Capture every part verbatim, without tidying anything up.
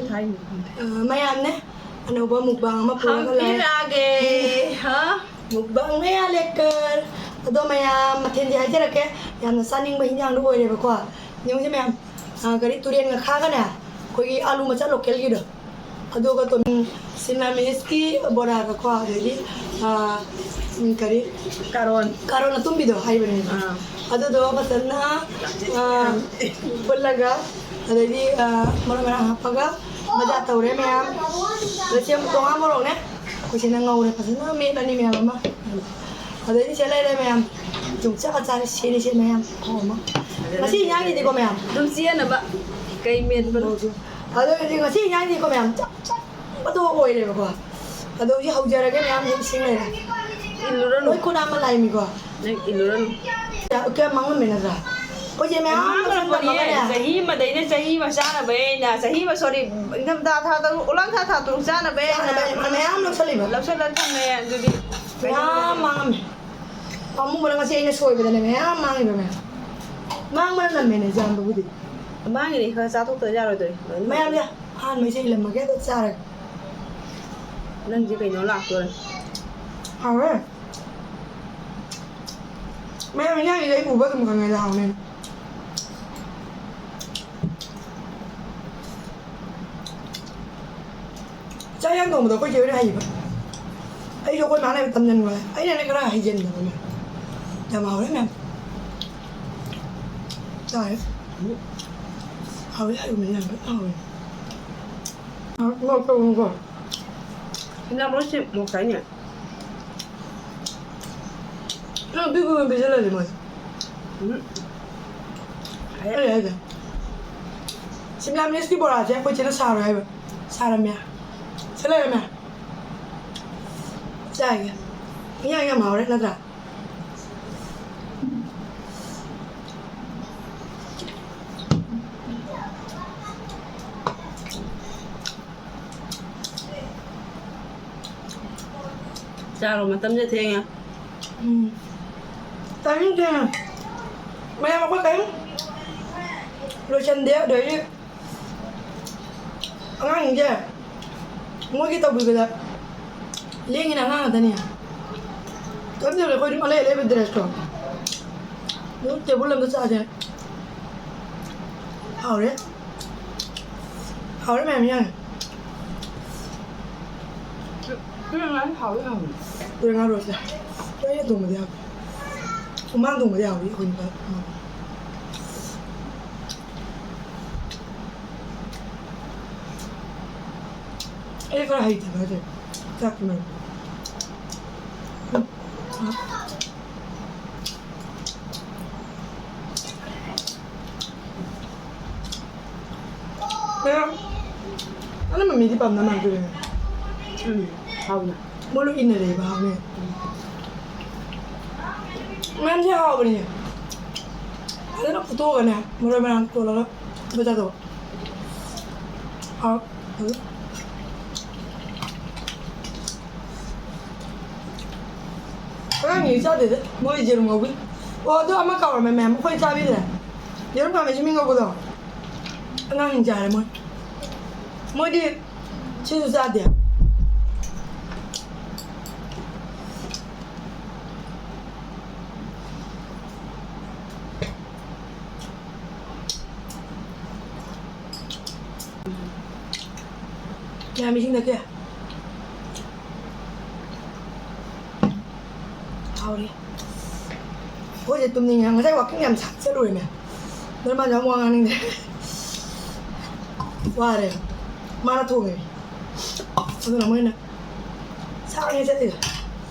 ꯑ, ꯃꯌꯥꯝꯅꯦ, ꯑꯅꯧꯕ mukbang ꯑꯃ ꯄꯨꯔꯒ ꯂꯥꯛꯑꯦ꯫ ꯍꯪꯕꯤꯔꯛꯑꯒꯦ, ꯍꯥ? Mukbang ꯃꯌꯥ ꯂꯦꯀꯔ꯫ ꯑꯗꯣ ꯃꯌꯥꯝ, ꯃꯊꯦꯜꯗꯤ ꯍꯥꯏꯖꯔꯛꯀꯦ, ꯌꯥꯝꯅ ꯆꯥꯅꯤꯡꯕ ꯍꯤꯟꯖꯥꯡꯗꯣ ꯑꯣꯏꯔꯦꯕꯀꯣ꯫ ꯌꯦꯡꯉꯨꯁꯦ ꯃꯌꯥꯝ, ꯑ, ꯀꯔꯤ, ꯇꯨꯔꯦꯟ ꯉꯥꯈꯥꯒꯅꯦ, ꯑꯩꯈꯣꯏꯒꯤ ꯑꯥꯂꯨ ꯃꯆꯥ localꯒꯤꯗꯣ, ꯑꯗꯨꯒ ꯇꯣ-, ꯁꯤꯝꯂꯥ ꯃꯤꯔꯆꯀꯤ ꯕꯣꯔꯥꯒꯀꯣ, ꯑꯗꯩꯗꯤ, ꯑ, ꯎꯝ, ꯀꯔꯤ? ꯀꯥꯔꯣꯟ꯫ ꯀꯥꯔꯣꯟ ꯑꯇꯨꯝꯕꯤꯗꯣ ꯍꯥꯏꯕꯅꯦ꯫ ꯑꯥ꯫ ꯑꯗꯨꯗꯣ ꯐꯖꯅ, ꯑ, ꯐꯨꯠꯂꯒ, ꯑꯗꯩꯗꯤ, ꯑ, ꯃꯔꯣꯏ ꯃꯔꯥꯡ ꯍꯥꯞꯄꯒ ꯃꯖꯥ ꯇꯧꯔꯦ ꯃꯌꯥꯝ꯫ ꯑꯗ ꯁꯦꯝ ꯇꯣꯉꯥꯟ ꯃꯣꯔꯣꯛꯅꯦ꯫ ꯑꯩꯈꯣꯏ ꯁꯤꯅ ꯉꯧꯔꯦ ꯐꯖꯅ, ꯃꯦꯠꯂꯅꯤ ꯃꯌꯥꯝ ꯑꯃ꯫ ꯑꯗꯩꯗꯤ ꯁꯦ ꯂꯩꯔꯦ ꯃꯌꯥꯝ꯫ ꯌꯣꯡꯆꯥꯛ ꯑꯆꯥꯔ ꯁꯦꯔꯦ ꯁꯦ ꯃꯌꯥꯝ꯫ ꯑꯣ, ꯑꯃ꯫ ꯉꯁꯤ ꯏꯟꯖꯥꯡꯁꯤꯗꯤꯀꯣ ꯃꯌꯥꯝ꯫ ꯑꯗꯨꯝ ꯆꯦꯟꯅꯕ꯫ ꯀꯩ ꯃꯦꯠꯄꯅꯣ? ꯑꯗꯨ ꯑꯣꯏꯔꯗꯤ ꯉꯁꯤ ꯏꯟꯖꯥꯡꯁꯤꯀꯣ ꯃꯌꯥꯝ ꯆꯞ ꯆꯥꯕꯗꯣ ꯑꯣꯏꯔꯦꯕꯀꯣ꯫ ꯑꯗꯣ ꯍꯧꯖꯤꯛ ꯍꯧꯖꯔꯒꯦ ꯃꯌꯥꯝ, ꯑꯗꯨꯝ ꯁꯤꯡ ꯂꯩꯔꯦ꯫ ꯏꯜꯂꯨꯔꯅꯨ꯫ ꯂꯣꯏ ꯈꯨꯠ ꯍꯥꯝꯕ ꯂꯥꯛꯏꯃꯤꯀꯣ꯫ ꯅꯪ ꯏꯜꯂꯨꯔꯅꯨ꯫ ꯀꯌꯥꯝ ꯃꯥꯡꯉꯝꯃꯦ ꯅꯠꯇ꯭ꯔꯥ? ꯑꯩꯈꯣꯏꯁꯦ ꯃꯌꯥꯝ ꯃꯥꯡꯉꯝꯃꯅꯤꯌꯦ꯫ ꯂꯧꯁꯤꯟꯗꯕ ꯃꯈꯜ꯫ ꯆꯍꯤ ꯑꯃꯗꯩꯅ ꯆꯍꯤ ꯑꯃ ꯆꯥꯅꯕ ꯑꯩꯅ, ꯆꯍꯤ ꯑꯃ, sorry, ꯏꯪꯊꯝꯊꯥ ꯊꯥ ꯇꯔꯨꯛ, ꯑꯣꯂꯥꯡ ꯊꯥ, ꯊꯥ ꯇꯔꯨꯛ ꯆꯥꯅꯕ ꯑꯩꯅ ꯆꯥꯅꯕ ꯑꯩꯅ ꯃꯌꯥꯝ ꯂꯧꯁꯜꯂꯤꯕ꯫ ꯂꯧꯁꯜꯂ ꯊꯝꯃꯦ꯫ ꯑꯗꯨꯗꯤ ꯃꯌꯥꯝ ꯃꯥꯡꯉꯝꯃꯦ꯫ ꯄꯥꯝꯃꯨꯕꯅ ꯉꯁꯤ ꯑꯩꯅ ꯁꯣꯏꯕꯗꯅꯦ ꯃꯌꯥꯝ ꯃꯥꯡꯉꯤꯕ ꯃꯌꯥꯝ꯫ ꯃꯥꯡꯕꯅ ꯅꯝꯃꯦꯅꯦ ꯌꯥꯝꯕꯕꯨꯗꯤ꯫ ꯃꯥꯡꯉꯤꯅꯦ, ꯈꯔ ꯆꯥꯊꯣꯛꯇ ꯌꯥꯔꯣꯏꯗꯣꯏ꯫ ꯃꯌꯥꯝꯁꯦ ꯑꯍꯥꯟꯕꯩꯁꯦ ꯏꯜꯂꯝꯃꯒꯦ, ꯑꯗꯣ ꯆꯥꯔꯒꯦ꯫ ꯅꯪꯁꯦ ꯀꯩꯅꯣ ꯂꯥꯛꯇꯣꯔꯦ꯫ ꯍꯥꯎꯔꯦ꯫ ꯃꯌꯥꯝ ꯏꯟꯖꯥꯡꯁꯤꯗꯤ ꯑꯩ ꯎꯕ ꯑꯗꯨꯝ ꯈꯪꯉꯦꯗ, ꯍꯥꯎꯅꯦ꯫ ꯆꯥꯛ ꯏꯟꯖꯥꯡ ꯊꯣꯡꯕꯗꯣ ꯑꯩꯈꯣꯏ ꯆꯦ ꯍꯣꯏꯅ ꯍꯩꯕ꯫ ꯑꯩꯁꯨ ꯑꯩꯈꯣꯏ ꯃꯥꯅ ꯍꯦꯛ ꯇꯝꯖꯟꯕ꯫ ꯑꯩꯅꯅꯦ ꯈꯔ ꯍꯩꯖꯟꯕ ꯃꯌꯥꯝ꯫ ꯌꯥꯝ ꯍꯥꯎꯔꯦ ꯃꯌꯥꯝ꯫ ꯆꯥꯔꯦ꯫ ꯍꯥꯎꯔꯦ, ꯍꯥꯎꯔꯦ ꯃꯌꯥꯝ꯫ ꯍꯥꯎꯔꯦ꯫ ꯍꯥꯎꯔꯦ, ꯃꯣꯔꯣꯛ ꯇꯧꯕꯅꯤꯀꯣ꯫ ꯍꯤꯟꯖꯥꯡ ꯃꯔꯣꯏꯁꯦ ꯃꯣꯔꯣꯛ ꯆꯥꯏꯅꯦ꯫ ꯅꯪ ꯄꯤꯛꯄ ꯑꯣꯏꯅ ꯄꯤꯖꯜꯂꯁꯤ ꯃꯣꯏ꯫ ꯎꯝ꯫ ꯑꯩ ꯍꯥꯏꯁꯦ꯫ ꯁꯤꯝꯂꯥ ꯃꯤꯔꯆꯀꯤ ꯕꯣꯔꯥꯁꯦ ꯑꯩꯈꯣꯏ ꯆꯦꯅ ꯁꯥꯔꯣꯏ ꯍꯥꯏꯕ꯫ ꯁꯥꯔꯝꯃꯦ꯫ ꯁꯤ ꯂꯩꯔꯝꯃꯦ꯫ ꯆꯥꯏꯒꯦ꯫ ꯏꯟꯖꯥꯡ ꯌꯥꯝ ꯍꯥꯎꯔꯦ ꯅꯠꯇ꯭ꯔꯥ? ꯆꯥꯔꯣ, ꯃꯇꯝꯁꯦ ꯊꯦꯡꯉꯦ꯫ ꯎꯝ꯫ ꯇꯥꯏꯃꯤꯡ ꯊꯦꯡꯉꯦ꯫ ꯃꯌꯥꯝ ꯑꯩꯈꯣꯏ ꯀꯔꯤꯝ ꯂꯣꯏꯁꯟꯗꯦ, ꯑꯗꯩꯗꯤ ꯑꯉꯥꯡꯁꯤꯡꯁꯦ ꯃꯣꯏꯒꯤ ꯇꯧꯕꯤꯕꯗ ꯂꯦꯡꯉꯤꯅ ꯑꯉꯥꯡ ꯉꯥꯛꯇꯅꯤ꯫ ꯀꯔꯤꯝ ꯇꯧꯗꯦ, ꯑꯩꯈꯣꯏ ꯑꯗꯨꯝ ꯑꯂꯩ ꯑꯂꯩꯕ ꯗ꯭ꯔꯦꯁꯇꯣ ꯑꯗꯨꯝ ꯇꯦꯕꯜ ꯑꯝꯗ ꯆꯥꯁꯦ꯫ ꯍꯥꯎꯔꯦ꯫ ꯍꯥꯎꯔꯦ ꯃꯌꯥꯝ ꯌꯥꯝ꯫ ꯇꯨꯔꯦꯟ ꯉꯥꯁꯦ ꯍꯥꯎꯗꯤ ꯍꯥꯎꯕꯅꯤ꯫ ꯇꯨꯔꯦꯟ ꯉꯥ ꯔꯣꯁꯇ꯫ ꯇꯣꯏꯅ ꯊꯣꯡꯕꯗꯤ ꯍꯥꯎꯇꯦ꯫ ꯁꯨꯃꯥꯡ ꯊꯣꯡꯕꯗꯤ ꯍꯥꯎꯏ ꯑꯩꯈꯣꯏ ꯅꯨꯄꯥ꯫ ꯑꯩ ꯈꯔ ꯍꯩꯇꯕ ꯍꯥꯏꯇꯥꯔꯦ꯫ ꯆꯥꯛ ꯊꯣꯡꯕ꯫ ꯀꯌꯥ? ꯑꯅꯝꯕ ꯃꯤꯗꯤ ꯄꯥꯝꯅ ꯃꯥꯟꯗꯣꯏꯅꯦ꯫ ꯎꯝ, ꯍꯥꯎꯅ꯫ ꯃꯣꯏ ꯂꯣꯏ ꯏꯟꯅꯔꯛꯑꯦꯕ ꯍꯥꯎꯅꯦ꯫ ꯃꯌꯥꯝꯁꯦ ꯍꯥꯎꯕꯅꯦ꯫ ꯐꯖꯅ ꯐꯨꯠꯇꯣꯛꯑꯒꯅꯦ, ꯃꯔꯣꯏ ꯃꯔꯥꯡ ꯀꯣꯜꯂꯒ ꯕꯖꯥꯔꯗꯣ꯫ ꯍꯥꯎ꯫ ꯑꯉꯥꯡꯒꯤ ꯆꯥꯗꯦꯗ, ꯃꯣꯏ ꯌꯦꯔꯨꯝ ꯉꯧꯕꯤ꯫ ꯑꯣ, ꯑꯗꯨ ꯑꯃ ꯀꯥꯎꯔꯝꯃꯦ ꯃꯌꯥꯝ, ꯑꯩꯈꯣꯏ ꯆꯥꯕꯤꯗ꯭ꯔꯦ꯫ ꯌꯦꯔꯨꯝ ꯈꯥꯃꯦꯟ ꯑꯁꯤꯟꯕꯤ ꯉꯧꯕꯗꯣ꯫ ꯑꯉꯥꯡꯁꯤꯡ ꯆꯥꯔꯦ ꯃꯣꯏ꯫ ꯃꯣꯏꯗꯤ ꯁꯤꯁꯨ ꯆꯥꯗꯦ꯫ ꯃꯌꯥꯝ ꯏꯁꯤꯡ ꯊꯛꯀꯦ꯫ ꯍꯥꯎꯔꯤ꯫ ꯑꯩꯈꯣꯏꯁꯦ ꯇꯨꯝꯅꯤꯡꯉꯦ꯫ ꯉꯁꯥꯏ walking ꯌꯥꯝ ꯁꯥꯡ ꯆꯠꯂꯨꯔꯦꯅꯦ꯫ ꯑꯗꯨꯅ ꯃꯥꯁꯨ ꯌꯥꯝ ꯋꯥ ꯉꯥꯡꯅꯤꯡꯗꯦ꯫ ꯋꯥꯔꯦ꯫ ꯃꯥꯅ ꯊꯣꯡꯉꯦ꯫ ꯑꯗꯨꯅ ꯃꯣꯏꯅ ꯁꯥꯡꯉꯦ ꯆꯠꯂꯤꯗꯣ꯫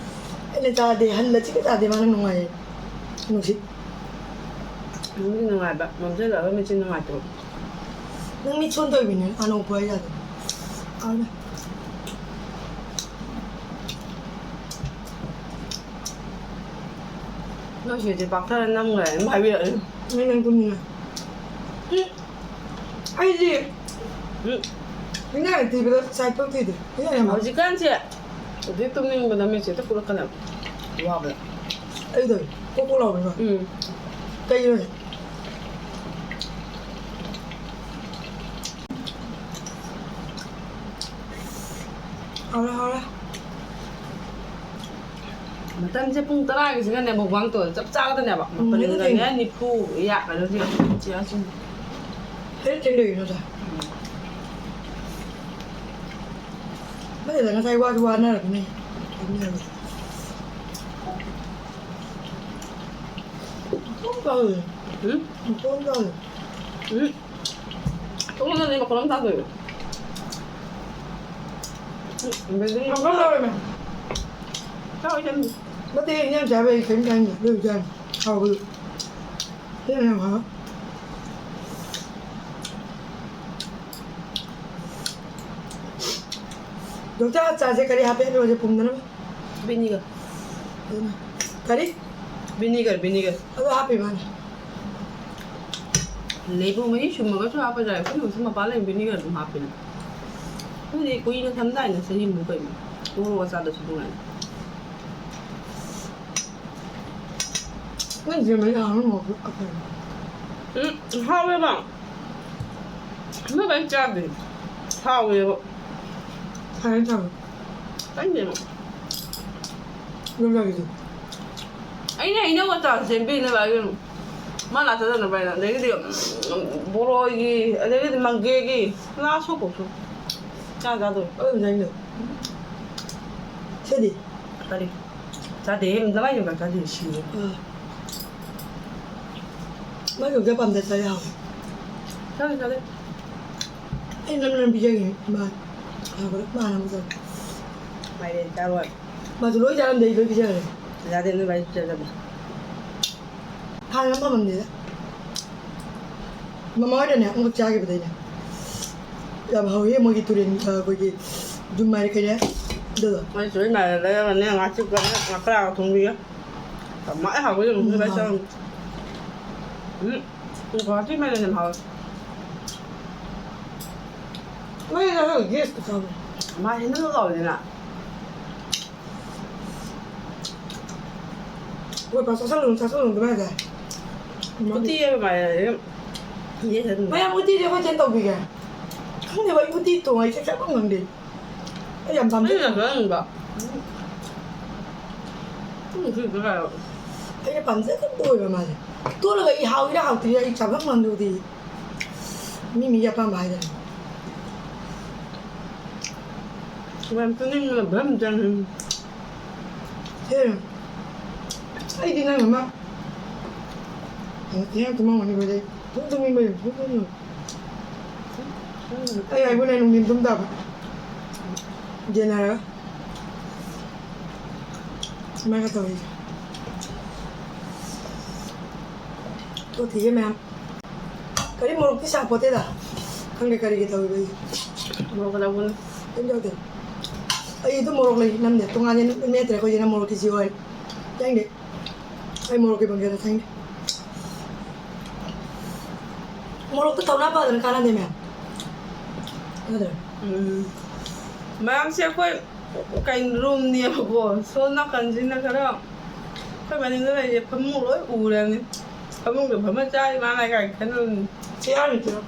ꯑꯩꯅ ꯆꯥꯗꯦ, ꯍꯜꯂ ꯆꯤꯛꯀ ꯆꯥꯗꯦ, ꯃꯥꯅ ꯅꯨꯡꯉꯥꯏꯌꯦ꯫ ꯅꯨꯡꯁꯤꯠ꯫ ꯅꯨꯡꯗꯤ ꯅꯨꯡꯉꯥꯏꯕ, ꯃꯝꯁꯤꯜꯂꯛꯑꯒ ꯃꯤꯠꯁꯦ ꯅꯨꯡꯉꯥꯏꯇꯕ꯫ ꯅꯪ ꯃꯤꯠ ꯁꯣꯟ ꯇꯧꯔꯤꯕꯅꯦ, ꯑꯅꯣꯛꯄ ꯍꯥꯏ ꯌꯥꯗꯦ꯫ ꯑꯗꯨꯅ꯫ ꯅꯣꯏ ꯁꯤꯁꯦ ꯄꯥꯛꯊꯔ ꯅꯝꯈ꯭ꯔꯦ ꯑꯗꯨꯝ ꯍꯥꯏꯕꯤꯔꯛꯑꯦ꯫ ꯅꯪ, ꯅꯪ ꯇꯨꯝꯅꯤꯡꯉꯦ꯫ ꯎꯝ꯫ ꯑꯩꯗꯤ ꯎꯝ꯫ ꯏꯟꯖꯥꯡ ꯊꯤꯕꯗ ꯁꯥꯏꯠ ꯄꯛ ꯊꯤꯗꯦ꯫ ꯏꯟꯖꯥꯡ ꯌꯥꯝ ꯍꯥꯎ-, ꯍꯧꯖꯤꯛꯀꯥꯟꯁꯦ ꯍꯧꯖꯤꯛ ꯇꯨꯝꯅꯤꯡꯕꯗ ꯃꯤꯠꯁꯦ ꯍꯦꯛꯇ ꯀꯨꯠꯂꯛꯀꯅꯦꯕ꯫ ꯋꯥꯕꯗ꯫ ꯑꯩꯗꯣ ꯀꯣꯛ ꯀꯣꯛ ꯂꯥꯎꯕꯅꯦꯕ꯫ ꯎꯝ꯫ ꯀꯩꯒꯤꯅꯣ? ꯍꯥꯎꯔꯦ, ꯍꯥꯎꯔꯦ꯫ ꯃꯇꯝꯁꯦ ꯄꯨꯡ ꯇꯔꯥꯒꯤꯁꯤꯒꯅꯦ ꯃꯨꯛꯕꯥꯡ ꯇꯧꯕꯗ ꯆꯞ ꯆꯥꯒꯗꯅꯦꯕ꯫ ꯎꯝ, ꯃꯥꯄꯟꯒꯅꯦ ꯑꯗꯨꯗꯤ꯫ ꯅꯤꯐꯨ ꯌꯥꯛꯀꯗꯣꯏꯅꯦ ꯆꯤꯌꯥꯁꯤꯡ꯫ ꯀꯔꯤ ꯆꯦꯟꯗꯣꯏꯅꯣꯗ? ꯅꯠꯇꯦꯗ, ꯉꯁꯥꯏ ꯋꯥꯁꯨ ꯋꯥꯅꯔꯕꯅꯦ꯫ ꯃꯈꯣꯡ ꯆꯥꯎꯋꯦ꯫ ꯎꯝ? ꯃꯈꯣꯡ ꯆꯥꯎꯋꯦ꯫ ꯎꯝ꯫ ꯊꯣꯡꯗꯅꯦ ꯃꯈꯣꯟ ꯑꯃ ꯇꯥꯗꯣꯏꯕ꯫ ꯎꯝ, ꯕꯤꯜꯗꯤꯡ ꯃꯈꯣꯡ ꯆꯥꯎꯋꯦ, ꯃꯦꯝ꯫ ꯆꯥꯎꯋꯦ, ꯆꯥꯎꯋꯦ꯫ ꯅꯠꯇꯦ, ꯏꯟꯖꯥꯡ ꯆꯥꯕꯩ ꯀꯩꯝ ꯆꯥꯅꯤꯡꯗꯦ꯫ ꯑꯗꯨ ꯆꯥꯅꯤ꯫ ꯍꯥꯎꯕꯗꯨ꯫ ꯁꯤꯅ ꯌꯥꯝ ꯍꯥꯎ꯫ ꯗꯣꯛꯇꯔ ꯑꯆꯥꯔꯁꯦ ꯀꯔꯤ ꯍꯥꯞꯄꯦ ꯍꯥꯏꯅꯣ ꯍꯧꯖꯤꯛ ꯄꯨꯝꯗꯅꯕ? Vinegar꯫ ꯀꯔꯤ? Vinegar, vinegar꯫ ꯑꯗꯨ ꯍꯥꯞꯄꯤ ꯃꯥꯅ꯫ ꯂꯩꯕꯨꯡ ꯃꯍꯤ ꯁꯨꯝꯃꯒꯁꯨ ꯍꯥꯞꯄ ꯌꯥꯏ꯫ ꯑꯩꯈꯣꯏꯅ ꯍꯧꯖꯤꯛ ꯃꯄꯥꯟ ꯂꯩ vinegar ꯑꯗꯨꯝ ꯍꯥꯞꯄꯤꯅꯦ꯫ ꯑꯩꯈꯣꯏꯗꯤ ꯀꯨꯏꯅ ꯊꯝ ꯇꯥꯏꯅꯦ, ꯆꯍꯤꯃꯨꯛ ꯀꯩꯃꯨꯛ꯫ ꯃꯣꯔꯣꯛ ꯑꯆꯥꯔꯗꯁꯨ ꯅꯨꯡꯉꯥꯏ꯫ ꯅꯪ ꯖꯦꯃꯦꯜ ꯍꯥꯎꯔꯝꯃꯣ, ꯑꯩꯈꯣꯏ꯫ ꯎꯝ, ꯍꯥꯎꯋꯦꯕ꯫ ꯅꯣꯏ ꯀꯩꯝ ꯆꯥꯗꯦ꯫ ꯍꯥꯎꯋꯦꯕ꯫ ꯐꯔꯦ, ꯐꯔꯦ꯫ ꯆꯥꯅꯤꯡꯗꯦꯕ꯫ ꯌꯨꯝꯖꯥꯒꯤꯗꯤ꯫ ꯑꯩꯅ ꯍꯩꯅꯧ ꯑꯆꯥꯔ ꯁꯦꯝꯕꯤꯅꯕ ꯍꯥꯏꯒꯤꯕꯅꯤ꯫ ꯃꯥ ꯂꯥꯛꯇꯗꯅ ꯚꯥꯏꯅ꯫ ꯑꯗꯒꯤꯗꯤ, ꯎꯝ, ꯕꯣꯔꯣꯏꯒꯤ, ꯑꯗꯒꯤꯗꯤ ꯃꯪꯒꯦꯒꯤ꯫ ꯉꯥ ꯁꯣꯛꯄꯁꯨ꯫ ꯆꯥ ꯆꯥꯗꯣꯏ꯫ ꯑꯩ ꯌꯨꯝꯖꯥꯒꯤꯗꯣ꯫ ꯁꯤꯗꯤ꯫ ꯀꯔꯤ? ꯆꯥꯗꯦꯍꯦ, ꯅꯃꯥꯏ ꯌꯣꯡꯆꯥꯛ ꯆꯥꯗꯦ, ꯁꯤꯔꯦ꯫ ꯑꯥ꯫ ꯃꯥꯏ ꯌꯣꯡꯆꯥꯛ ꯄꯥꯝꯗꯦ, ꯆꯥ ꯌꯥꯎꯋꯦ꯫ ꯆꯥꯗꯦ, ꯆꯥꯗꯦ꯫ ꯑꯩ ꯅꯝ ꯅꯝ ꯄꯤꯖꯒꯦ, ꯃꯥ꯫ ꯍꯥꯎꯕ꯭ꯔꯥ? ꯃꯥ ꯅꯝ ꯆꯥꯗꯦ꯫ ꯃꯥꯏꯔꯦꯟ ꯆꯥꯔꯣꯏ꯫ ꯃꯥꯁꯨ ꯂꯣꯏ ꯆꯥꯔꯝꯗꯦ, ꯑꯩ ꯂꯣꯏ ꯄꯤꯖꯈ꯭ꯔꯦ꯫ ꯆꯥꯗꯦ, ꯅꯣꯏ ꯃꯥꯏ ꯄꯤꯖꯗꯕ꯫ ꯍꯥꯟꯅ ꯐꯝꯃꯝꯗꯦꯗ꯫ ꯃꯃꯥ ꯍꯣꯏꯗꯅꯦ, ꯑꯃꯨꯛ ꯆꯥꯈꯤꯕꯗꯩꯅꯦ꯫ ꯌꯥꯝ ꯍꯥꯎꯋꯦ ꯃꯣꯏꯒꯤ ꯇꯨꯔꯦꯟ, ꯑ, ꯑꯩꯈꯣꯏꯒꯤ ꯌꯨꯝ ꯍꯥꯏꯔꯦ ꯀꯩꯅꯦ꯫ ꯑꯗꯨꯗꯣ꯫ ꯃꯣꯏ ꯇꯨꯔꯦꯟ ꯃꯥꯏꯔꯦꯟ ꯂꯩꯔꯒꯅꯦ, ꯉꯥꯆꯤꯛꯀꯅꯦ, ꯉꯀ꯭ꯔꯥꯒ ꯊꯣꯡꯕꯤꯒꯦ꯫ ꯌꯥꯝ ꯍꯥꯎꯋꯦ, ꯌꯦꯔꯨꯝꯁꯨ ꯎꯝ, ꯂꯣꯏ ꯍꯥꯎꯋꯦ꯫ ꯆꯪꯉꯦ꯫ ꯎꯝ, ꯒꯨꯋꯥꯍꯥꯇꯤ ꯃꯥꯏꯔꯦꯟ ꯌꯥꯝ ꯍꯥꯎꯋꯦ꯫ ꯃꯥꯏꯔꯦꯟ ꯍꯥꯎꯋꯦ, ꯒꯦꯁꯇ ꯆꯥꯕ꯫ ꯃꯥꯏꯔꯦꯟꯗꯣ ꯂꯧꯔꯤꯗꯅ꯫ ꯍꯣꯏ, ꯄꯥ, ꯆꯥꯁꯜꯂꯨꯅꯨ, ꯆꯥꯁꯜꯂꯨꯅꯨ ꯑꯗꯨꯃꯥꯏꯅ ꯍꯥꯏ꯫ ꯎꯇꯤ ꯍꯥꯏꯕ ꯃꯥꯏꯔꯦꯟ꯫ ꯌꯦꯟ ꯍꯥꯏꯕ꯫ ꯃꯌꯥꯝ ꯎꯇꯤꯗꯤ ꯑꯩꯈꯣꯏ ꯆꯦꯅ ꯇꯧꯕꯤꯒꯦ꯫ ꯈꯪꯗꯦꯕ, ꯑꯩ ꯎꯇꯤ ꯊꯣꯡꯉ ꯑꯩ ꯆꯥꯛ ꯆꯥꯕ ꯉꯝꯗꯦ꯫ ꯑꯩ ꯌꯥꯝ ꯄꯥꯝꯖꯩ꯫ ꯑꯩꯅ ꯌꯥꯝ ꯆꯥꯅꯤꯡꯕ꯫ ꯎꯝ, ꯁꯤꯗ ꯀꯥꯏꯔꯣ? ꯑꯩꯅ ꯄꯥꯝꯖꯗꯕ ꯑꯣꯏꯕ ꯃꯥꯁꯦ꯫ ꯇꯣꯠꯂꯒ ꯑꯩ ꯍꯥꯎꯏꯔꯥ ꯍꯥꯎꯇ꯭ꯔꯤꯔꯥ ꯑꯩ ꯆꯥꯐꯝ ꯈꯪꯗꯕꯗꯤ ꯃꯤ ꯃꯤꯒꯤ ꯑꯄꯥꯝꯕ ꯍꯥꯏꯗꯅ꯫ ꯌꯥꯝ ꯇꯨꯝꯅꯤꯡꯕꯅ ꯚꯝ ꯆꯪꯉꯦ꯫ ꯑꯦ, ꯑꯩꯗꯤ ꯅꯪ ꯑꯃ ꯊꯦꯡꯅ ꯇꯨꯝꯃꯝꯒꯅꯤ ꯑꯩꯈꯣꯏꯗꯤ꯫ ꯁꯨꯝ ꯇꯨꯝꯅꯤꯡꯕ ꯌꯥꯝ ꯁꯨꯝ ꯇꯨꯝꯅꯤꯡꯕ꯫ ꯑꯩ ꯍꯥꯏꯕꯨꯅꯦ ꯅꯨꯡꯊꯤꯟ ꯇꯨꯝ ꯇꯥꯕ꯫ ꯌꯦꯟꯅꯔꯒ꯫ ꯁꯨꯃꯥꯏꯅ ꯇꯧꯔꯤꯁꯦ꯫ ꯇꯣ ꯊꯤꯒꯦ ꯃꯌꯥꯝ꯫ ꯀꯔꯤ ꯃꯣꯔꯣꯛꯇꯤ ꯁꯥꯄꯣꯠꯇꯦꯗ꯫ ꯈꯪꯗꯦ ꯀꯔꯤꯒꯤ ꯇꯧꯔꯤꯕ ꯑꯩꯁꯦ꯫ ꯃꯣꯔꯣꯛ ꯂꯧꯕꯅꯤ꯫ ꯀꯩꯝ ꯇꯧꯗꯦ꯫ ꯑꯩ ꯑꯗꯨꯝ ꯃꯣꯔꯣꯛ ꯂꯩ ꯅꯝꯗꯦ꯫ ꯇꯣꯉꯥꯟꯅ ꯃꯦꯠꯇ꯭ꯔꯦ ꯑꯩꯈꯣꯏꯁꯤꯅ ꯃꯣꯔꯣꯛꯀꯤ ꯖꯤꯑꯣ ꯍꯥꯏ꯫ ꯆꯪꯗꯦ꯫ ꯑꯩ ꯃꯣꯔꯣꯛꯀꯤ ꯄꯪꯆꯥꯗ ꯆꯪꯗꯦ꯫ ꯃꯣꯔꯣꯛꯇꯣ ꯊꯧꯅꯥ ꯐꯗꯅ ꯀꯥꯟꯅꯗꯦ ꯃꯌꯥꯝ꯫ ꯅꯠꯇ꯭ꯔꯥ? ꯎꯝ꯫ ꯃꯌꯥꯝꯁꯦ ꯑꯩꯈꯣꯏ ꯀꯩꯅꯣ ꯔꯨꯝꯅꯦꯕꯀꯣ꯫ ꯁꯣꯝ ꯅꯥꯀꯟꯁꯤꯅ ꯈꯔ ꯑꯩꯈꯣꯏ ꯃꯅꯤꯡꯗ ꯂꯩꯔꯤꯁꯦ ꯐꯃꯨꯡ ꯂꯣꯏ ꯎꯔꯅꯤ꯫ ꯐꯃꯨꯡꯗ ꯐꯝꯃ ꯆꯥꯔꯤ ꯃꯥꯅ ꯀꯥꯏ ꯈꯟꯕꯅꯤ꯫ ꯁꯤ ꯌꯥꯔꯤꯁꯤꯔꯣ?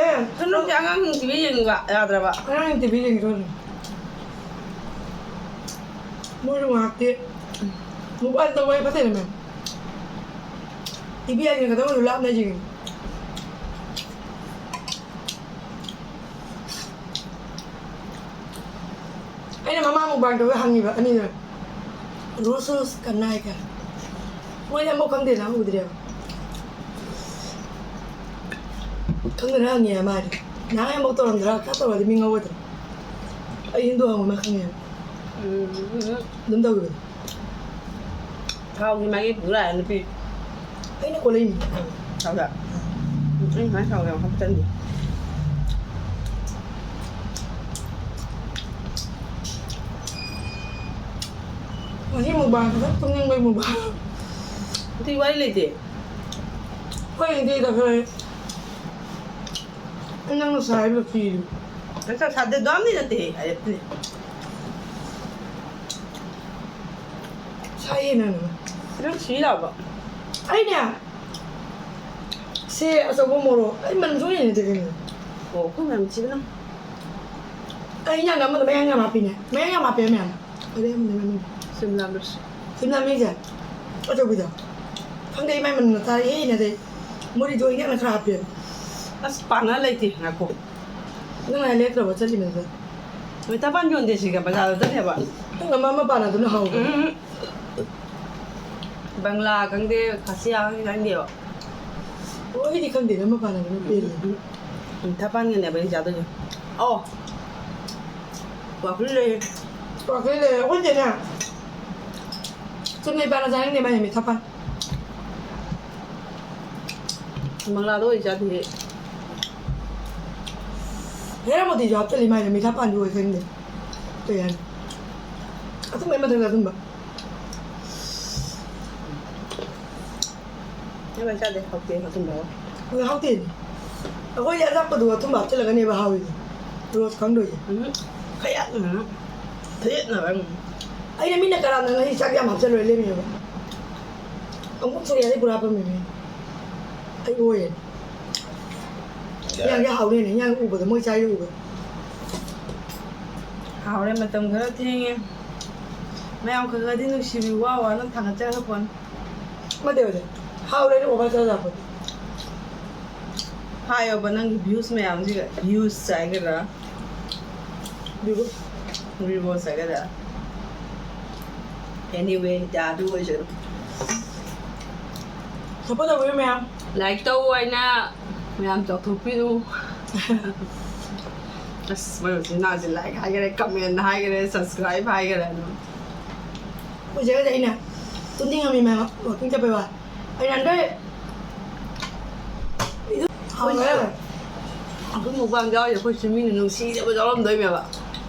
ꯑꯦ, ꯁꯣꯝꯗꯁꯦ ꯑꯉꯥꯡꯁꯤꯡ ꯇꯤꯚꯤ ꯌꯦꯡꯕ ꯌꯥꯗ꯭ꯔꯕ? ꯑꯉꯥꯡꯁꯤꯡ ꯇꯤꯚꯤ ꯌꯦꯡꯗꯣꯏꯅꯦ꯫ ꯃꯣꯏꯁꯨ ꯉꯥꯏꯍꯥꯛꯇꯤ ꯃꯣꯕꯥꯏꯜ ꯇꯧꯕ ꯐꯠꯇꯦꯅꯦ ꯃꯦꯝ꯫ ꯇꯤꯚꯤ ꯌꯦꯡꯒꯗꯕ ꯑꯣꯏꯔꯁꯨ ꯂꯥꯞꯅ ꯌꯦꯡꯉꯤ꯫ ꯑꯩꯅ ꯃꯃꯥ ꯃꯨꯛꯕꯥꯡ ꯇꯧꯕꯗ ꯍꯪꯉꯤꯕ ꯑꯅꯤꯗꯣ, "ꯔꯣꯁ ꯔꯣꯁ ꯀꯅꯥ ꯍꯥꯏ ꯀꯌꯥ?" ꯃꯣꯏꯗꯤ ꯑꯃꯐꯥꯎ ꯈꯪꯗꯦꯅ, ꯎꯗ꯭ꯔꯦꯕ꯫ ꯈꯪꯗꯅ ꯍꯪꯉꯦ ꯃꯥꯗꯤ꯫ ꯅꯍꯥꯟ ꯑꯃꯐꯥꯎ ꯇꯧꯔꯝꯗ꯭ꯔꯥ? ꯈꯔ ꯇꯧꯔꯗꯤ ꯃꯤ ꯉꯧꯒꯗ꯭ꯔꯥ? ꯑꯩ ꯍꯤꯟꯗꯨ ꯍꯪꯕ ꯃꯥ ꯈꯪꯉꯦꯕ꯫ ꯎꯝ꯫ ꯑꯗꯨꯝ ꯇꯧꯈꯤꯕꯅꯤ꯫ ꯊꯥꯎꯒꯤ ꯃꯥꯒꯤ ꯄꯨꯔꯥ ꯅꯨꯄꯤ꯫ ꯑꯩꯅ ꯀꯣꯜꯂꯛꯏꯅꯤ꯫ ꯊꯥꯎꯗ꯫ ꯎꯝ, ꯑꯩ ꯁꯨꯃꯥꯏꯅ ꯊꯥꯎ ꯌꯥꯝ ꯍꯥꯞꯆꯟꯗꯦ꯫ ꯉꯁꯤ ꯃꯨꯛꯕꯥꯡ ꯈꯛꯇꯪ ꯇꯨꯝꯅꯤꯡꯕꯩ ꯃꯨꯛꯕꯥꯡ꯫ ꯑꯇꯩ ꯋꯥꯔꯤ ꯂꯩꯇꯦ꯫ ꯑꯩꯈꯣꯏ ꯏꯟꯗꯤꯗ ꯈꯔ ꯅꯪꯅ ꯁꯥꯏꯕ ꯐꯤꯗꯨ꯫ ꯅꯠꯇꯦ, ꯁꯥꯗꯦ, ꯑꯗꯨꯝꯗꯤ ꯅꯠꯇꯦ, ꯍꯥꯏꯔꯛꯇꯦ꯫ ꯁꯥꯏꯌꯦ ꯅꯪꯅ꯫ ꯅꯪ ꯁꯤ ꯂꯥꯎꯕ꯫ ꯑꯩꯅꯦ, ꯁꯤ ꯑꯆꯧꯕ ꯃꯣꯔꯣꯛ, ꯑꯩ ꯃꯅꯝ ꯁꯨꯡꯍꯩ ꯍꯩꯅꯗꯦ ꯀꯩꯅꯣ꯫ ꯑꯣ, ꯑꯩꯈꯣꯏ ꯃꯅꯝ ꯊꯤꯕꯅ꯫ ꯑꯩ ꯏꯟꯖꯥꯡ ꯑꯃꯗ ꯃꯌꯥꯡ ꯌꯥꯝ ꯍꯥꯞꯄꯤꯅꯦ꯫ ꯃꯌꯥꯡ ꯌꯥꯝ ꯍꯥꯞꯄꯦ ꯃꯌꯥꯝ꯫ ꯑꯗꯩ ꯑꯃꯅ ꯃꯃꯤꯡ꯫ ꯁꯤꯝꯂꯥ ꯃꯤꯔꯆ꯫ ꯁꯤꯝꯂꯥ ꯃꯤꯔꯆꯁꯦ ꯑꯆꯧꯕꯤꯗꯣ꯫ ꯈꯪꯗꯦ, ꯏꯃꯥꯏ ꯃꯅꯝꯅ ꯇꯥꯔꯦ ꯍꯦ ꯍꯩꯅꯗꯦ꯫ ꯃꯣꯔꯤꯗꯣ ꯏꯟꯖꯥꯡꯅ ꯈꯔ ꯍꯥꯞꯄꯦ꯫ ꯑꯁ, ꯄꯥꯅ ꯂꯩꯇꯦ꯫ ꯉꯥꯏꯈꯣ꯫ ꯅꯪ ꯉꯥꯏ ꯂꯦꯛꯇ꯭ꯔꯕꯣ ꯆꯠꯂꯤꯕꯗꯨꯗ? ꯃꯣꯏ ꯊꯥꯄꯥꯟ ꯌꯣꯟꯗꯦ ꯁꯤꯒ ꯕꯖꯥꯔꯗ ꯆꯠꯂꯦꯕ꯫ ꯅꯪ ꯑꯃ, ꯑꯃ ꯄꯥꯅꯗꯨꯅ ꯍꯥꯎꯕ꯫ ꯎꯝ꯫ ꯕꯪꯂꯥ ꯈꯪꯗꯦ, ꯈꯥꯁꯤꯌꯥ ꯈꯪꯗꯦ, ꯆꯥꯅꯤꯡꯗꯦꯕ꯫ ꯑꯣ, ꯑꯩꯗꯤ ꯈꯪꯗꯦꯗ, ꯑꯃ ꯄꯥꯅꯗꯨꯅ ꯄꯦꯜꯂꯦ꯫ ꯎꯝ, ꯊꯥꯄꯥꯟꯒꯅꯦꯕ ꯑꯩ ꯆꯥꯗꯣꯏꯁꯦ꯫ ꯑꯣ꯫ ꯋꯥꯐꯜ ꯂꯩ꯫ ꯋꯥꯐꯜ ꯂꯩ꯫ ꯑꯩꯈꯣꯏ ꯆꯦꯅꯦ꯫ ꯆꯨꯝꯅ ꯏꯕꯥꯅ ꯆꯥꯅꯤꯡꯗꯦ ꯃꯥꯏ ꯃꯤꯊꯥ ꯄꯥꯟ꯫ ꯃꯪꯂꯥꯗ ꯑꯣꯏ ꯆꯥꯗꯣꯏꯁꯦ꯫ ꯍꯦꯔꯥ ꯃꯣꯇꯤꯁꯨ ꯍꯥꯞꯆꯜꯂꯤ ꯃꯥꯏꯗ ꯃꯤꯊꯥ ꯄꯥꯟꯁꯨ ꯑꯣꯏ ꯈꯪꯗꯦ꯫ ꯀꯩ ꯍꯥꯏꯅꯤ? ꯑꯊꯨꯝꯕꯩ ꯃꯊꯛꯇ ꯑꯊꯨꯝꯕ꯫ ꯑꯩ ꯆꯥꯗꯦ, ꯍꯥꯎꯇꯦ ꯑꯊꯨꯝꯕ꯫ ꯑꯗꯣ ꯍꯥꯎꯇꯦ꯫ ꯑꯩꯈꯣꯏꯗꯤ ꯑꯆꯥꯄꯣꯠꯇꯨ ꯑꯊꯨꯝꯕ ꯍꯥꯞꯆꯤꯜꯂꯒꯅꯦꯕ ꯍꯥꯎꯔꯤꯗꯣ꯫ ꯔꯣꯁ ꯈꯪꯗꯣꯏꯁꯦ꯫ ꯎꯝ꯫ ꯈꯌꯥꯛꯅ꯫ ꯊꯌꯦꯠꯅꯕ꯫ ꯑꯩꯅ ꯃꯤꯅ ꯀꯔꯥꯝꯅ ꯉꯁꯤ ꯆꯥꯛ ꯌꯥꯝ ꯍꯥꯞꯆꯜꯂꯣꯏ ꯂꯦꯝꯃꯦꯕ꯫ ꯑꯃꯨꯛ ꯁꯣꯔꯤꯌꯥꯗꯩ ꯄꯨꯔꯥ ꯍꯥꯞꯄꯝꯃꯤꯅꯦ꯫ ꯑꯩ ꯑꯣꯏꯌꯦ꯫ ꯏꯟꯖꯥꯡꯁꯦ ꯍꯥꯎꯔꯦꯅꯦ, ꯏꯟꯖꯥꯡ ꯎꯕꯗ, ꯃꯣꯏ ꯆꯥꯏꯗꯣ ꯎꯕꯗ꯫ ꯍꯥꯎꯔꯦ, ꯃꯇꯝ ꯈꯔ ꯊꯦꯡꯉꯦ꯫ ꯃꯌꯥꯝ ꯈꯔ ꯈꯔꯗꯤ ꯅꯨꯡꯁꯤꯕꯤ, ꯋꯥ ꯋꯥꯅ ꯊꯥꯡꯒꯠꯆꯔꯛꯄꯅꯤ꯫ ꯃꯇꯦ, ꯃꯇꯦ꯫ ꯍꯥꯎꯔꯦꯅꯦ, ꯑꯣꯚꯔ ꯆꯥꯖꯔꯛꯄꯅꯤ꯫ ꯍꯥꯏꯌꯣꯕ, ꯅꯪꯒꯤ views ꯃꯌꯥꯝꯁꯤꯒ, views ꯍꯥꯏꯒꯗ꯭ꯔꯥ? Views꯫ Viewers ꯍꯥꯏꯒꯗ꯭ꯔꯥ? Anyway, ꯌꯥ, ꯑꯗꯨ ꯑꯣꯏꯖꯔꯣ꯫ Support ꯇꯧꯕꯤꯌꯨ ꯃꯌꯥꯝ꯫ Like ꯇꯧ ꯍꯥꯏꯅ ꯃꯌꯥꯝ ꯆꯥꯎꯊꯣꯛꯄꯤꯌꯨ꯫ ꯑꯁ, ꯃꯣꯏ ꯃꯆꯤꯟ ꯃꯅꯥꯎꯁꯦ like ꯍꯥꯏꯒꯦꯔꯥ, comment ꯍꯥꯏꯒꯦꯔꯥ, subscribe ꯍꯥꯏꯒꯦꯔꯥ ꯑꯗꯨꯝ꯫ ꯑꯩꯈꯣꯏ ꯆꯦꯒꯁꯦ ꯑꯩꯅ ꯇꯨꯝꯅꯤꯡꯉꯝꯃꯤ ꯃꯌꯥꯝ, walking ꯆꯠꯄꯩ ꯋꯥ꯫ ꯑꯩꯅ ꯍꯟꯗꯛ ꯏꯗꯨ-, ꯍꯥꯎꯔꯦ꯫ ꯑꯩꯈꯣꯏ ꯃꯨꯛꯕꯥꯡ ꯌꯥꯎꯔꯤꯁꯦ ꯑꯩꯈꯣꯏꯁꯨ ꯃꯤꯅ ꯅꯨꯡꯁꯤꯗꯕ ꯌꯥꯎꯔꯝꯗꯣꯏꯅꯦꯕ꯫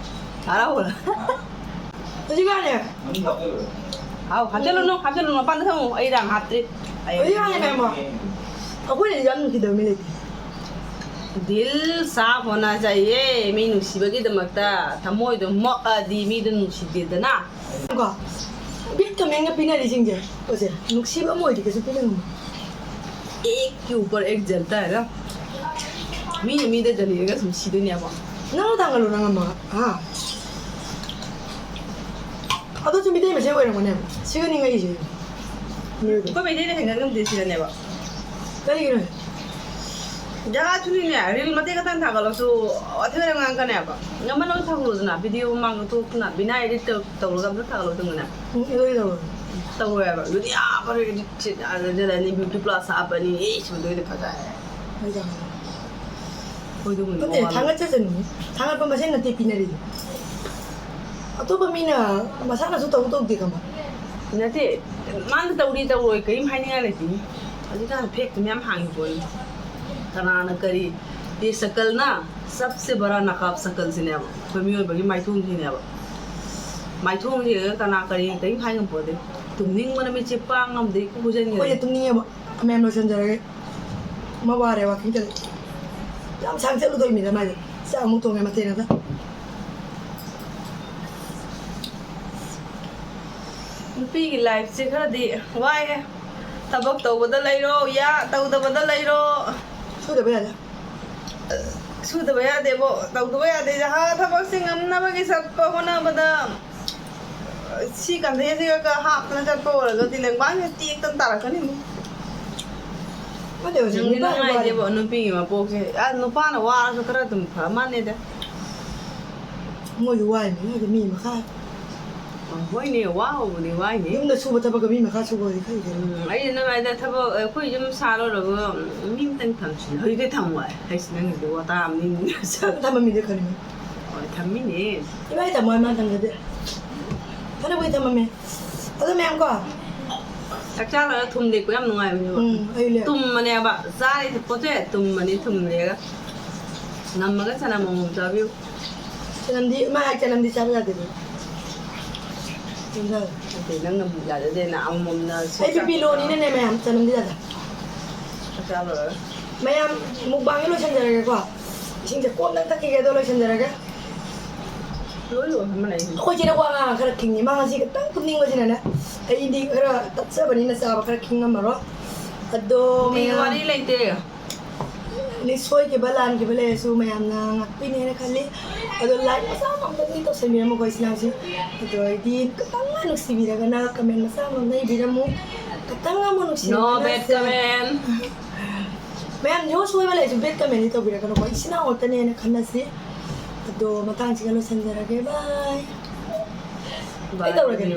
ꯍꯔꯥꯎꯕꯗ꯫ ꯍꯧꯖꯤꯛꯀꯥꯟꯅꯦ꯫ ꯍꯥꯎ, ꯍꯥꯞꯆꯜꯂꯨꯅꯨ, ꯍꯥꯞꯆꯜꯂꯨꯅꯨ, ꯃꯄꯥꯟꯗ ꯊꯝꯃꯨ, ꯑꯩ ꯌꯥꯝ ꯍꯥꯞꯇ꯭ꯔꯤ꯫ ꯑꯩ ꯍꯧꯖꯤꯛꯀꯥꯟꯅꯦ ꯃꯌꯥꯝ, ꯑꯩꯈꯣꯏꯅꯗꯤ ꯌꯥꯝ ꯅꯨꯡꯁꯤꯗꯕ ꯃꯤ ꯂꯩꯇꯦ꯫ ꯗꯤꯜ ꯁꯥꯐ ꯍꯣꯅꯥ ꯆꯥꯍꯤꯌꯦ, ꯃꯤ ꯅꯨꯡꯁꯤꯕꯒꯤꯗꯃꯛꯇ ꯊꯃꯣꯏꯗꯣ ꯃꯛꯑꯗꯤ ꯃꯤꯗꯣ ꯅꯨꯡꯁꯤꯗꯦꯗꯅ꯫ ꯀꯣ, ꯕꯤꯠ ꯀꯃꯦꯟꯒ ꯄꯤꯅꯔꯤꯁꯤꯡꯁꯦ, ꯑꯣꯁꯦ, ꯅꯨꯡꯁꯤꯕ ꯑꯃ ꯑꯣꯏꯗꯤ ꯀꯩꯁꯨ ꯄꯤꯅꯤꯡꯉꯝꯃꯣꯏ꯫ ꯑꯦꯛ ꯀꯤ ꯎꯄꯔ ꯑꯦꯛ ꯖꯜꯇꯥ ꯍꯥꯏꯅ꯫ ꯃꯤꯅ ꯃꯤꯗ ꯖꯂꯤꯔꯒ ꯁꯨꯝ ꯁꯤꯗꯣꯏꯅꯦꯕ꯫ ꯅꯪꯅ ꯊꯥꯡꯒꯠꯂꯣ, ꯅꯪ ꯑꯃ꯫ ꯍꯥ? ꯑꯗꯣ ꯁꯤ ꯃꯤꯇꯩ ꯃꯆꯦ ꯑꯣꯏꯔꯝꯒꯅꯦꯕ꯫ ꯁꯤꯒ ꯅꯤꯡꯉꯛꯏꯁꯦ꯫ ꯃꯤꯑꯣꯏꯕ꯫ ꯑꯩꯈꯣꯏ ꯃꯩꯇꯩꯅ ꯍꯦꯟꯒꯠ ꯉꯝꯗꯦ ꯁꯤꯗꯅꯦꯕ꯫ ꯀꯔꯤꯒꯤꯅꯣ? ꯖꯒꯥ ꯊꯨꯅꯤꯅꯦ, reel ꯃꯇꯦꯛ ꯈꯛꯇꯪ ꯊꯥꯒꯠꯂꯁꯨ ꯋꯥꯊꯤ ꯋꯥꯔꯦꯝ ꯉꯥꯡꯉꯛꯀꯅꯦꯕ꯫ ꯉꯝꯃ ꯅꯪ ꯊꯥꯒꯠꯂꯨꯗꯅ, video ꯃꯃꯥꯡꯗ ꯊꯣꯛꯇꯅ, ꯕꯤꯅꯥ edit ꯇꯧ-, ꯇꯧꯔꯒ ꯑꯝꯇ ꯊꯥꯒꯠꯂꯣ ꯑꯗꯨꯒꯅꯦ꯫ ꯎꯝ, edit ꯇꯧꯔꯣ꯫ ꯇꯧꯔꯣꯏꯕ꯫ ꯑꯗꯨꯗꯤ ꯑꯥ ꯐꯔꯦ edit ꯁꯤ ꯑꯥ ꯖꯗꯅꯤ, beauty plus ꯍꯥꯞꯄꯅꯤ, ꯏꯁ, ꯃꯗꯨꯗꯤ ꯐꯖꯔꯦ꯫ ꯍꯣꯏꯗ꯫ ꯑꯩꯈꯣꯏꯗꯨ ꯅꯠꯇꯦ, ꯃꯋꯥ ꯂꯧꯗꯦ꯫ ꯊꯥꯒꯠꯆꯁꯅꯨ꯫ ꯊꯥꯒꯠꯄ ꯃꯁꯦꯟ ꯅꯠꯇꯦ ꯄꯤꯅꯔꯤꯗꯣ꯫ ꯑꯇꯣꯞꯄ ꯃꯤꯅ ꯃꯁꯥꯅꯁꯨ ꯇꯧ ꯇꯧꯗꯦ ꯈꯪꯕ꯫ ꯅꯠꯇꯦ, ꯃꯥꯅ ꯇꯧꯔꯤ ꯇꯧꯔꯣꯏ ꯀꯔꯤꯝ ꯍꯥꯏꯅꯤꯡꯉꯥꯏ ꯂꯩꯇꯦ꯫ ꯍꯧꯖꯤꯛꯀꯥꯟ fake ꯇ ꯃꯌꯥꯝ ꯍꯥꯡꯉꯤ ꯄꯣꯠꯅꯤ꯫ ꯀꯅꯥꯅ ꯀꯔꯤ, ये शकल ना सबसे बड़ा नकाब शकल ꯁꯤꯅꯦꯕ꯫ ꯑꯩꯈꯣꯏ ꯃꯤꯑꯣꯏꯕꯒꯤ ꯃꯥꯏꯊꯣꯡꯁꯤꯅꯦꯕ꯫ ꯃꯥꯏꯊꯣꯡꯁꯤꯗ ꯀꯅꯥ ꯀꯔꯤ ꯀꯔꯤꯝ ꯍꯥꯏ ꯉꯝꯄꯣꯠꯇꯦ꯫ ꯇꯨꯝꯅꯤꯡꯕꯅ ꯃꯤꯠꯁꯦ ꯄꯥꯡ ꯉꯝꯗꯦ, ꯏꯀꯨ ꯈꯨꯖꯟꯈ꯭ꯔꯦ꯫ ꯑꯩꯈꯣꯏꯁꯦ ꯇꯨꯝꯅꯤꯡꯉꯦꯕ꯫ ꯃꯌꯥꯝ ꯂꯣꯏꯁꯤꯟꯖꯔꯒꯦ꯫ ꯃꯥ ꯋꯥꯔꯦ walking ꯆꯠꯂꯤ꯫ ꯌꯥꯝ ꯁꯥꯡ ꯆꯠꯂꯨꯗꯣꯏ ꯃꯤꯗ ꯃꯥꯏꯗꯤ꯫ ꯆꯥꯛ ꯑꯃꯨꯛ ꯊꯣꯡꯉꯦ ꯃꯊꯦꯜ ꯉꯥꯛꯇ꯫ ꯅꯨꯄꯤꯒꯤ life ꯁꯦ ꯈꯔꯗꯤ ꯋꯥꯏꯌꯦ꯫ ꯊꯕꯛ ꯇꯧꯕꯗ ꯂꯩꯔꯣ, ꯌꯥ, ꯇꯧꯗꯕꯗ ꯂꯩꯔꯣ꯫ ꯁꯨꯗꯕ ꯌꯥꯗꯦ꯫ ꯁꯨꯗꯕ ꯌꯥꯗꯦꯕꯣ, ꯇꯧꯗꯕ ꯌꯥꯗꯦ꯫ ꯖꯍꯥ ꯊꯕꯛꯁꯦ ꯉꯝꯅꯕꯒꯤ ꯆꯠꯄ ꯍꯣꯠꯅꯕꯗ ꯁꯤ ꯀꯟꯗꯦꯁꯤꯒ ꯍꯥꯞꯇꯅ ꯆꯠꯄ ꯑꯣꯏꯔꯒꯗꯤ ꯂꯦꯡꯕꯥꯟꯁꯦ ꯇꯦꯛꯇꯅ ꯇꯥꯔꯛꯀꯅꯤ꯫ ꯈꯪꯗꯦ, ꯍꯧꯖꯤꯛ ꯅꯨꯡꯗꯤ ꯅꯨꯄꯥ ꯅꯨꯡꯉꯥꯏꯇꯦꯕ ꯋꯥꯔꯦ꯫ ꯅꯨꯄꯤꯒꯤ ꯃꯄꯣꯛꯁꯦ꯫ ꯑ, ꯅꯨꯄꯥꯅ ꯋꯥꯔꯁꯨ ꯈꯔ ꯑꯗꯨꯝ ꯐ ꯃꯥꯟꯅꯦꯗ꯫ ꯃꯣꯏꯁꯨ ꯋꯥꯏꯅꯤ, ꯃꯣꯏꯗꯤ ꯃꯤ ꯃꯈꯥ꯫ ꯑ, ꯍꯣꯏꯅꯦ, ꯋꯥꯕꯕꯨꯗꯤ ꯋꯥꯏꯅꯦ꯫ ꯌꯨꯝꯗ ꯁꯨꯕ ꯊꯕꯛꯀ ꯃꯤ ꯃꯈꯥ ꯁꯨꯕ ꯑꯣꯏꯔꯗꯤ ꯈꯔ ꯐꯩ꯫ ꯎꯝ, ꯑꯩꯅ ꯅꯪ ꯍꯥꯏꯗ ꯊꯕꯛ ꯑꯩꯈꯣꯏ ꯌꯨꯝ ꯁꯥ ꯂꯣꯏꯔꯒ ꯃꯤ ꯑꯃꯇꯪ ꯊꯝꯁꯤ꯫ ꯍꯧꯖꯤꯛꯇꯤ ꯊꯝꯃꯣ ꯍꯥꯏ꯫ ꯍꯩꯁ, ꯅꯪꯒꯤꯗꯤ ꯋꯥꯇꯥ ꯑꯃꯅꯤ꯫ ꯊꯝꯃꯝꯃꯤꯗꯤ ꯈꯔ ꯅꯨꯡꯉꯥꯏ꯫ ꯍꯣꯏ, ꯊꯝꯃꯤꯅꯦ꯫ ꯏꯕꯥꯏ ꯊꯝꯃꯣ ꯍꯥꯏ ꯃꯥ ꯊꯝꯖꯗꯦ꯫ ꯐꯅꯕꯨꯗꯤ ꯊꯝꯃꯝꯃꯦ꯫ ꯑꯗꯨ ꯃꯌꯥꯝ ꯀꯣ꯫ ꯆꯥꯛ ꯆꯥ ꯂꯣꯏꯔ ꯊꯨꯝ ꯂꯦꯛꯄ ꯌꯥꯝ ꯅꯨꯡꯉꯥꯏꯕꯅꯦꯕ꯫ ꯎꯝ, ꯑꯩ ꯂꯦꯛ-꯫ ꯇꯨꯝꯕꯅꯦꯕ꯫ ꯆꯥꯔꯤꯁꯦ ꯄꯣꯠꯁꯦ ꯇꯨꯝꯕꯅꯤ ꯊꯨꯝ ꯂꯦꯛꯑꯒ꯫ ꯅꯝꯃꯒ ꯆꯅꯝ ꯑꯃꯃꯝ ꯆꯥꯕꯤꯌꯨ꯫ ꯆꯅꯝꯗꯤ, ꯃꯥ ꯍꯥꯏ ꯆꯅꯝꯗꯤ ꯆꯥꯕ ꯌꯥꯗꯦ꯫ ꯆꯅꯝ ꯆꯥꯕ ꯌꯥꯗꯦ꯫ ꯅꯠꯇꯦ, ꯅꯪꯅ ꯑꯃꯨꯛ ꯌꯥꯖꯗꯦꯅ ꯑꯃꯃꯝꯅ ꯁꯨꯝ ꯑꯩ ꯆꯥ-꯫ ꯕꯤꯄꯤ ꯂꯣꯅꯤꯅꯅꯦ ꯃꯌꯥꯝ, ꯆꯅꯝꯗꯤ ꯌꯥꯗꯦ꯫ ꯆꯥꯛ ꯆꯥ ꯂꯣꯏꯔꯒ꯫ ꯃꯌꯥꯝ mukbang ꯁꯦ ꯂꯣꯏꯁꯤꯟꯖꯔꯒꯦꯀꯣ꯫ ꯏꯁꯤꯡꯁꯦ ꯀꯣꯟꯅ ꯊꯛꯈꯤꯒꯦ, ꯑꯗꯣ ꯂꯣꯏꯁꯤꯟꯖꯔꯒꯦ꯫ ꯂꯣꯏ ꯂꯣꯏ ꯍꯥꯏꯃ ꯂꯩ꯫ ꯑꯩꯈꯣꯏ ꯆꯦꯅ ꯋꯥ ꯉꯥꯡ ꯈꯔ ꯈꯤꯡꯉꯤ꯫ ꯃꯥ ꯉꯁꯤ ꯈꯤꯇꯪ ꯇꯨꯝꯅꯤꯡꯕꯁꯤꯅꯅꯦ, ꯑꯩꯗꯤ ꯈꯔ ꯇꯞꯆꯕꯅꯤꯅ ꯆꯥꯕ ꯈꯔ ꯈꯤꯡꯉꯝꯃꯔꯣꯏ꯫ ꯑꯗꯣ ꯅꯨꯡꯇꯤꯒꯤ ꯃꯌꯥꯝ ꯋꯥꯔꯤ ꯂꯩꯇꯦ꯫ ꯑꯗꯩ ꯁꯣꯏꯈꯤꯕ ꯂꯥꯟꯈꯤꯕ ꯂꯩꯔꯁꯨ ꯃꯌꯥꯝꯅ ꯉꯥꯛꯄꯤꯅꯦꯅ ꯈꯜꯂꯤ꯫ ꯑꯗꯣ like ꯃꯆꯥ ꯑꯃ ꯑꯝꯇꯪꯗꯤ ꯇꯧꯁꯟꯕꯤꯔꯝꯃꯨꯀꯣ ꯏꯆꯤꯟ ꯏꯅꯥꯎꯁꯤꯡ꯫ ꯑꯗꯣ ꯑꯩꯗꯤ ꯈꯤꯇꯪꯒ ꯅꯨꯡꯁꯤꯕꯤꯔꯒꯅ comment ꯃꯆꯥ ꯑꯃ ꯑꯝꯇ ꯏꯕꯤꯔꯝꯃꯨ꯫ ꯈꯤꯇꯪ ꯑꯃ ꯅꯨꯡꯁꯤꯕꯤꯔꯝꯃꯨ꯫ No bad comment. ꯃꯌꯥꯝ ꯌꯣ ꯁꯣꯏꯕ ꯂꯩꯔꯁꯨ bad commentꯗꯤ ꯇꯧꯕꯤꯔꯛꯀꯅꯨꯀꯣ, ꯏꯆꯤꯟ ꯏꯅꯥꯎ ꯉꯥꯛꯇꯅꯦꯅ ꯈꯟꯅꯁꯤ꯫ ꯑꯗꯣ ꯃꯇꯥꯡꯁꯤꯒ ꯂꯣꯏꯁꯟꯖꯔꯒꯦ, bye꯫ Bye. ꯑꯩ ꯇꯧꯔꯒꯦ꯫